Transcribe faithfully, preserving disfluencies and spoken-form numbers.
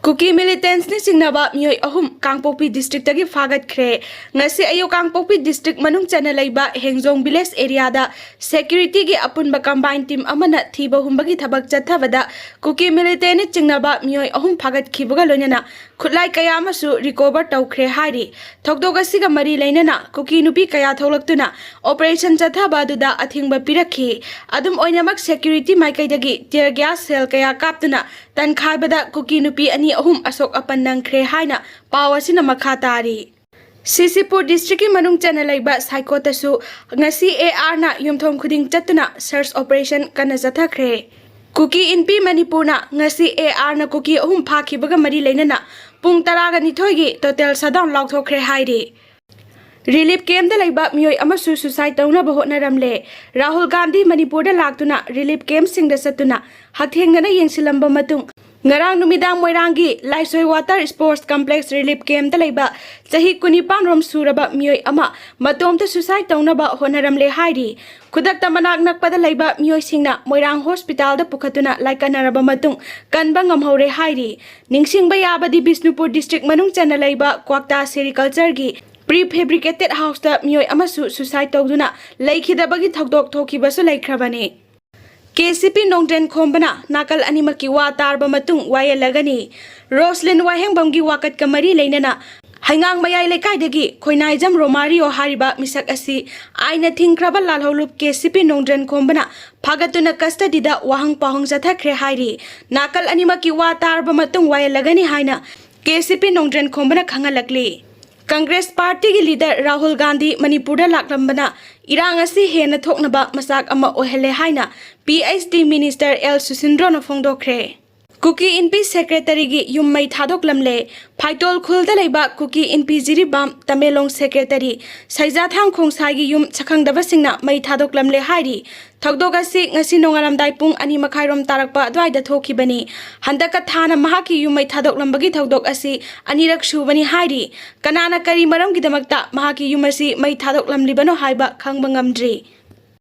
ꯀꯨꯀꯤ ꯃꯤꯂꯤꯇꯦꯟꯁꯅ ꯆꯤꯡꯅꯕ ꯃꯤꯑꯣꯏ ꯑꯍꯨꯝ ꯀꯥꯡꯄꯣꯛꯄꯤ ꯗꯤꯁꯇ꯭ꯔꯤꯛꯇꯒꯤ ꯐꯥꯒꯠꯈ꯭ꯔꯦ꯫ ꯉꯁꯤ ꯑꯌꯨꯛ ꯀꯥꯡꯄꯣꯛꯄꯤ ꯗꯤꯁꯇ꯭ꯔꯤꯛ ꯃꯅꯨꯡ ꯆꯟꯅ ꯂꯩꯕ ꯍꯦꯡꯖꯣꯡ ꯚꯤꯂꯦꯖ ꯑꯦꯔꯤꯌꯥꯗ ꯁꯦꯀ꯭ꯌꯨꯔꯤꯇꯤꯒꯤ ꯑꯄꯨꯟꯕ ꯀꯝꯕꯥꯏꯟ ꯇꯤꯝ ꯑꯃꯅ ꯊꯤꯕ ꯍꯨꯝꯕꯒꯤ ꯊꯕꯛ ꯆꯠꯊꯕꯗ ꯀꯨꯀꯤ ꯃꯤꯂꯤꯇꯦꯟꯅ ꯆꯤꯡꯅꯕ ꯃꯤꯑꯣꯏ ꯑꯍꯨꯝ ꯐꯥꯒꯠꯈꯤꯕꯒ ꯂꯣꯏꯅꯅ ꯈꯨꯠꯂꯥꯏ ꯀꯌꯥ ꯑꯃꯁꯨ ꯔꯤꯀꯣꯚꯔ ꯇꯧꯈ꯭ꯔꯦ ꯍꯥꯏꯔꯤ꯫ ꯊꯧꯗꯣꯛ ꯑꯁꯤꯒ ꯃꯔꯤ ꯂꯩꯅꯅ ꯀꯨꯀꯤ ꯅꯨꯄꯤ ꯀꯌꯥ ꯊꯣꯛꯂꯛꯇꯨꯅ ꯑꯣꯄꯔꯦꯁꯟ ꯆꯠꯊꯕ ꯑꯗꯨꯗ ꯑꯊꯤꯡꯕ ꯄꯤꯔꯛꯈꯤ꯫ ꯑꯗꯨꯝ ꯑꯣꯏꯅꯃꯛ ꯁꯦꯀ꯭ꯌꯨꯔꯤꯇꯤ ꯃꯥꯏꯀꯩꯗꯒꯤ ꯇꯤꯌꯔ ꯒ꯭ꯌꯥꯁ ꯁꯦꯜ ꯀꯌꯥ ꯀꯥꯞꯇꯨꯅ ꯇꯟꯈꯥꯏꯕꯗ ꯀꯨꯀꯤ ꯅꯨꯄꯤ ꯑꯅꯤ ꯑꯍꯨꯝ ꯑꯁꯣꯛ ꯑꯄꯟ ꯅꯪꯈ꯭ꯔꯦ ꯍꯥꯏꯅ ꯄꯥꯎ ꯑꯁꯤꯅ ꯃꯈꯥ ꯇꯥꯔꯤ꯫ ꯁꯤꯁꯤꯄꯨꯔ ꯗꯤꯁꯇ꯭ꯔꯤꯛꯀꯤ ꯃꯅꯨꯡ ꯆꯟꯅ ꯂꯩꯕ ꯁꯥꯏꯀꯣꯠꯇꯁꯨ ꯉꯁꯤ ꯑꯦ ꯑꯥꯔꯅ ꯌꯨꯝꯊꯣꯡ ꯈꯨꯗꯤꯡ ꯆꯠꯇꯨꯅ ꯁꯔꯆ ꯑꯣꯄꯔꯦꯁꯟ ꯀꯟꯅ ꯆꯠꯊꯈ꯭ꯔꯦ꯫ ꯀꯨꯀꯤ ꯏꯟꯄꯤ ꯃꯅꯤꯄꯨꯔꯅ ꯉꯁꯤ ꯑꯦ ꯑꯥꯔꯅ ꯀꯨꯀꯤ ꯑꯍꯨꯝ ꯐꯥꯈꯤꯕꯒ ꯃꯔꯤ ꯂꯩꯅꯅ ꯄꯨꯡ ꯇꯔꯥꯒ ꯅꯤꯊꯣꯏꯒꯤ ꯇꯣꯇꯦꯜ ꯁꯠꯗꯥꯎꯟ ꯂꯥꯎꯊꯣꯛꯈ꯭ꯔꯦ ꯍꯥꯏꯔꯤ꯫ ꯔꯤꯂꯤꯐ ꯀꯦꯝꯞꯇ ꯂꯩꯕ ꯃꯤꯑꯣꯏ ꯑꯃꯁꯨ ꯁꯨꯁꯥꯏꯗ ꯇꯧꯅꯕ ꯍꯣꯠꯅꯔꯝꯂꯦ꯫ ꯔꯥꯍꯨꯜ ꯒꯥꯟꯙꯤ ꯃꯅꯤꯄꯨꯔꯗ ꯂꯥꯛꯇꯨꯅ ꯔꯤꯂꯤꯐ ꯀꯦꯝꯞꯁꯤꯡꯗ ꯆꯠꯇꯨꯅ ꯍꯛꯊꯦꯡꯅꯅ ꯌꯦꯡꯁꯤꯜꯂꯝꯕ ꯃꯇꯨꯡ, ꯉꯔꯥꯡ ꯅꯨꯃꯤꯗꯥꯡ ꯃꯣꯏꯔꯥꯡꯒꯤ ꯂꯥꯏꯁꯣꯏ ꯋꯥꯇꯔ ꯁ꯭ꯄꯣꯔꯠꯁ ꯀꯝꯄ꯭ꯂꯦꯛꯁ ꯔꯤꯂꯤꯐ ꯀꯦꯝꯞꯇ ꯂꯩꯕ ꯆꯍꯤ ꯀꯨꯟꯅꯤꯄꯥꯟ ꯔꯣꯝ ꯁꯨꯔꯕ ꯃꯤꯑꯣꯏ ꯑꯃ ꯃꯇꯣꯝꯇ ꯁꯨꯁꯥꯏꯗ ꯇꯧꯅꯕ ꯍꯣꯠꯅꯔꯝꯂꯦ ꯍꯥꯏꯔꯤ꯫ ꯈꯨꯗꯛꯇ ꯃꯅꯥꯛ ꯅꯛꯄꯗ ꯂꯩꯕ ꯃꯤꯑꯣꯏꯁꯤꯡꯅ ꯃꯣꯏꯔꯥꯡ ꯍꯣꯁꯄꯤꯇꯥꯜꯗ ꯄꯨꯈꯠꯇꯨꯅ ꯂꯥꯏꯀꯠꯅꯔꯕ ꯃꯇꯨꯡ ꯀꯟꯕ ꯉꯝꯍꯧꯔꯦ ꯍꯥꯏꯔꯤ꯫ ꯅꯤꯡꯁꯤꯡꯕ ꯌꯥꯕꯗꯤ ꯕꯤꯁꯅꯨꯄꯨꯔ ꯗꯤꯁꯇ꯭ꯔꯤꯛ ꯃꯅꯨꯡ ꯆꯟꯅ ꯂꯩꯕ ꯀ꯭ꯋꯥꯛꯇꯥ ꯁꯦꯔꯤꯀꯜꯆꯔꯒꯤ ꯄ꯭ꯔꯤ ꯐꯦꯕ꯭ꯔꯤꯀꯦꯇꯦꯗ ꯍꯥꯎꯁꯇ ꯃꯤꯑꯣꯏ ꯑꯃꯁꯨ ꯁꯨꯁꯥꯏꯗ ꯇꯧꯗꯨꯅ ꯂꯩꯈꯤꯗꯕꯒꯤ ꯊꯧꯗꯣꯛ ꯊꯣꯛꯈꯤꯕꯁꯨ ꯂꯩꯈ꯭ꯔꯕꯅꯤ꯫ ꯀꯦ ꯁꯤ ꯄꯤ ꯅꯣꯡꯗ꯭ꯔꯦꯟ ꯈꯣꯝꯕꯅ ꯅꯥꯀꯜ ꯑꯅꯤꯃꯛꯀꯤ ꯋꯥ ꯇꯥꯔꯕ ꯃꯇꯨꯡ ꯋꯥꯌꯦꯜꯂꯒꯅꯤ꯫ ꯔꯣꯁꯂꯤꯟ ꯋꯥꯍꯦꯡꯕꯝꯒꯤ ꯋꯥꯀꯠꯀ ꯃꯔꯤ ꯂꯩꯅꯅ ꯍꯩꯉꯥꯡ ꯃꯌꯥꯏ ꯂꯩꯀꯥꯏꯗꯒꯤ ꯈꯣꯏꯅꯥꯏꯖꯝ ꯔꯣꯃꯥꯔꯤꯌꯣ ꯍꯥꯏꯔꯤꯕ ꯃꯤꯁꯛ ꯑꯁꯤ ꯑꯥꯏꯟꯅ ꯊꯤꯡꯈ꯭ꯔꯕ ꯂꯥꯜꯍꯧꯂꯨꯞ ꯀꯦ ꯁꯤ ꯄꯤ ꯅꯣꯡꯗ꯭ꯔꯦꯟ ꯈꯣꯝꯕꯅ ꯐꯥꯒꯠꯇꯨꯅ ꯀꯁꯇꯗꯤꯗ ꯋꯥꯍꯪ ꯄꯥꯎꯍꯪ ꯆꯠꯊꯈ꯭ꯔꯦ ꯍꯥꯏꯔꯤ꯫ ꯅꯥꯀꯜ ꯑꯅꯤꯃꯛꯀꯤ ꯋꯥ ꯇꯥꯔꯕ ꯃꯇꯨꯡ ꯋꯥꯌꯦꯜꯂꯒꯅꯤ ꯍꯥꯏꯅ ꯀꯦ ꯁꯤ ꯄꯤ ꯅꯣꯡꯗ꯭ꯔꯦꯟ ꯈꯣꯝꯕꯅ ꯈꯪꯍꯜꯂꯛꯂꯤ꯫ ꯀꯪꯒ꯭ꯔꯦꯁ ꯄꯥꯔꯇꯤꯒꯤ ꯂꯤꯗꯔ ꯔꯥꯍꯨꯜ ꯒꯥꯟꯙꯤ ꯃꯅꯤꯄꯨꯔꯗ ꯂꯥꯛꯂꯝꯕꯅ ꯏꯔꯥꯡ ꯑꯁꯤ ꯍꯦꯟꯅ ꯊꯣꯛꯅꯕ ꯃꯆꯥꯛ ꯑꯃ ꯑꯣꯏꯍꯜꯂꯦ ꯍꯥꯏꯅ P H D minister L ꯁꯨꯁꯤꯟꯗ꯭ꯔꯣꯅ ꯐꯣꯡꯗꯣꯛꯈ꯭ꯔꯦ꯫ ꯀꯨꯀꯤ ꯏꯟꯄꯤ ꯁꯦꯀ꯭ꯔꯦꯇꯔꯤꯒꯤ ꯌꯨꯝ ꯃꯩ ꯊꯥꯗꯣꯛꯂꯝꯂꯦ꯫ ꯐꯥꯏꯇꯣꯜ ꯈꯨꯜꯗ ꯂꯩꯕ ꯀꯨꯀꯤ ꯏꯟꯄꯤ ꯖꯤꯔꯤꯕꯥꯝ ꯇꯃꯦꯡꯂꯣꯡ ꯁꯦꯀ꯭ꯔꯦꯇꯔꯤ ꯁꯩꯖꯥꯊꯥꯡ ꯈꯣꯡꯁꯥꯏꯒꯤ ꯌꯨꯝ ꯁꯛꯈꯪꯗꯕꯁꯤꯡꯅ ꯃꯩ ꯊꯥꯗꯣꯛꯂꯝꯂꯦ ꯍꯥꯏꯔꯤ꯫ ꯊꯧꯗꯣꯛ ꯑꯁꯤ ꯉꯁꯤ ꯅꯣꯡꯉꯥꯜꯂꯝꯗꯥꯏ ꯄꯨꯡ ꯑꯅꯤ ꯃꯈꯥꯏꯔꯣꯝ ꯇꯥꯔꯛꯄ ꯑꯗꯨꯋꯥꯏꯗ ꯊꯣꯛꯈꯤꯕꯅꯤ꯫ ꯍꯟꯗꯛꯀ ꯊꯥꯅ ꯃꯍꯥꯛꯀꯤ ꯌꯨꯝ ꯃꯩ ꯊꯥꯗꯣꯛꯂꯝꯕꯒꯤ ꯊꯧꯗꯣꯛ ꯑꯁꯤ ꯑꯅꯤꯔꯛ ꯁꯨꯕꯅꯤ ꯍꯥꯏꯔꯤ꯫ ꯀꯅꯥꯅ ꯀꯔꯤ ꯃꯔꯝꯒꯤꯗꯃꯛꯇ ꯃꯍꯥꯛꯀꯤ ꯌꯨꯝ ꯑꯁꯤ ꯃꯩ ꯊꯥꯗꯣꯛꯂꯝꯂꯤꯕꯅꯣ ꯍꯥꯏꯕ ꯈꯪꯕ ꯉꯝꯗ꯭ꯔꯤ꯫